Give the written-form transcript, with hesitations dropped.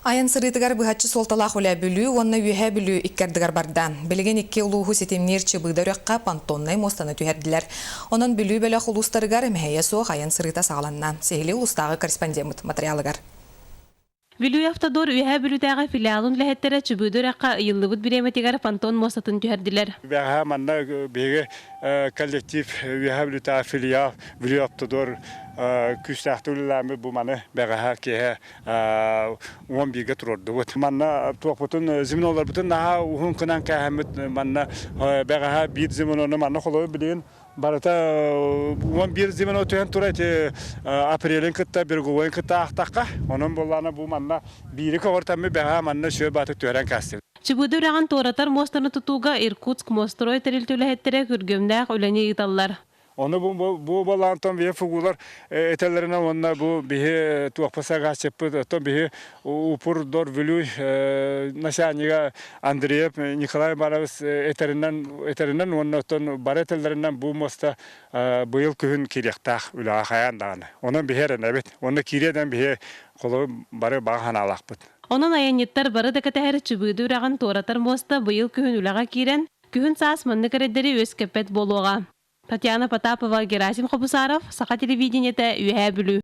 Айан сырыытыгар быһаччы суолталаах үлэ Бүлүү уонна Үөһээ Бүлүү икки ардыгар барда. Билигин икки улууһу ситимниир Чыбыыда үрэххэ понтоннай муостаны түһэрдилэр. Онон Бүлүү бөлөх улуустарыгар мэһэйэ суох айан сырыыта саҕаланна. Сиһилии улуустааҕы корреспондеммыт матырыйаалыгар. Бүлүү Автодор Үөһээ Бүлүүтээҕи филиалын үлэһиттэрэ Чыбыыда үрэххэ ыйыллыбыт бириэмэтигэр понтон муостатын түһэрдилэр. Бэҕэһээ манна биһиги коллектив Үөһээ Бүлүүтээҕи филиал Бүлүү Автодор күүстээхтик үлэлээммит бу маны бэҕэһээ киэһэ 11-гэ туруордубут. Манна туохпутун звеноларбытын наһаа уһун гынан кээһэммит манна бэҕэһээ биир звенону манна холобур билигин барыта 11 звено түһэн тура ити апрелин кытта береговойун кытта аахтахха онон буоллаана бу манна биири көҕөртөммүт бэҕэһээ манна сүө баатык түһэрэн кээстибит. Чыбыды үрэҕин туоратар муостаны тутууга Иркутск мострой тэрилтэ үлэһиттэрэ күргүөмнээх үлэни ыыталлар. Ону бу бу балаантан биһи фугулар этэллэринэн уонна бу биһи туохпа сагааччыппыт оттон биһи упур дор Вилюй начальнига Андреев Николай Иванович этэринэн этэринэн уонна оттон бары этэллэринэн бу муоста быйыл күһүн киириэхтээх үлэҕэ хайаан даҕаны. Онон биһи эрэнэбит. Уонна киириэдэн биһи холобур бары баҕа санаалаахпыт. Онон айанньыттар бары да кэтэһэр Чыбыыды үрэҕин туоратар муоста быйыл күһүн үлэҕэ киирэн, Күһүн-саас маннык эрэйдэри үөскэппэт буолуоҕа. Татьяна Потапова, Герасим Хобусаров, Саха телевидениетэ, Үөһээ Бүлүү.